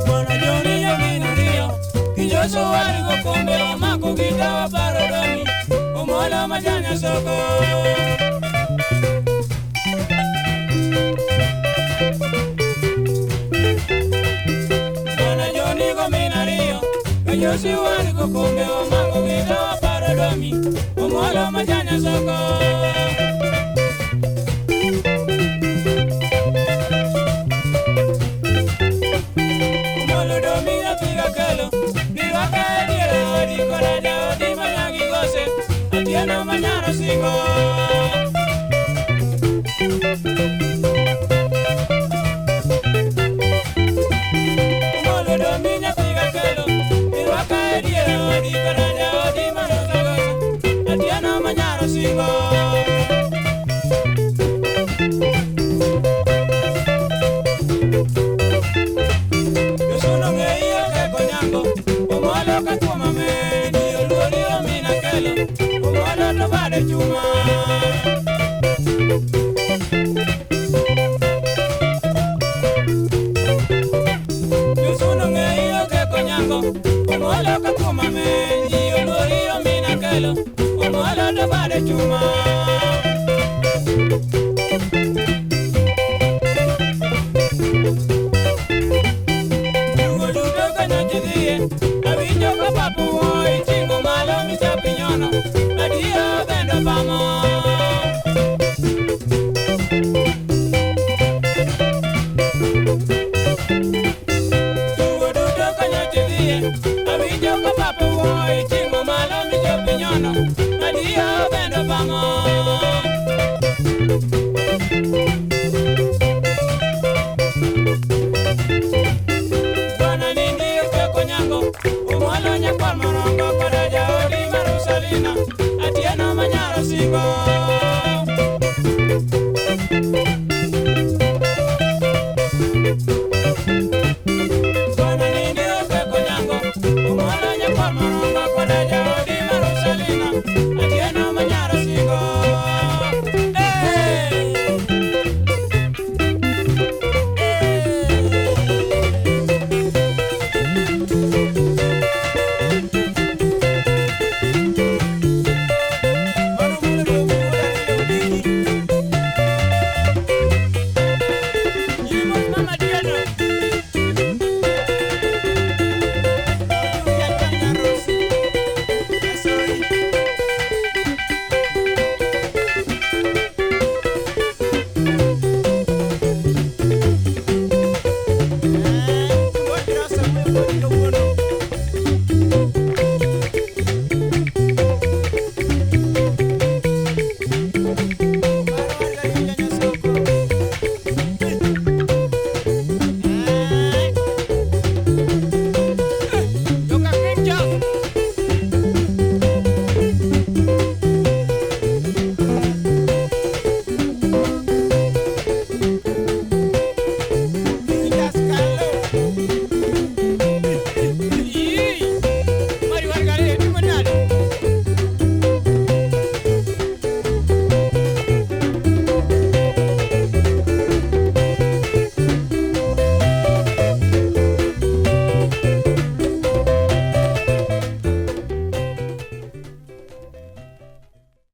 Bwana Joni yo rio Kinjoso warigo kombe omako gitawa parodomi Omola majanya soko. Bwana Joni go minario Kinjoso warigo kombe omako gitawa parodomi Omola majanya soko. Atieno manyaro singo. Omolo domi nyathi gakelo irwaka e dier odi koda jaodi manosagosa Atieno manyaro singo. Josuno ng'eyo keko nyango Omolo ka kuoma meni oluori omina kelo Omolo to bade chuma. Josuno ng'eyo keko nyango Omolo ka kuoma meni oluori omina kelo Omolo to bade chuma. Tugo duto kanyo dhie awinjo ka papu wuoyi ting'o malo michapi nyono adiyo bendo pamo. Tugo duto kanyo dhie awinjo ka papu wuoyi ting'o malo michapi nyono adiyo bendo pamo. Bwana nindi okeko nyango Omolo nyakwar morongo koda jaodi marusalina Atieno manyaro singo.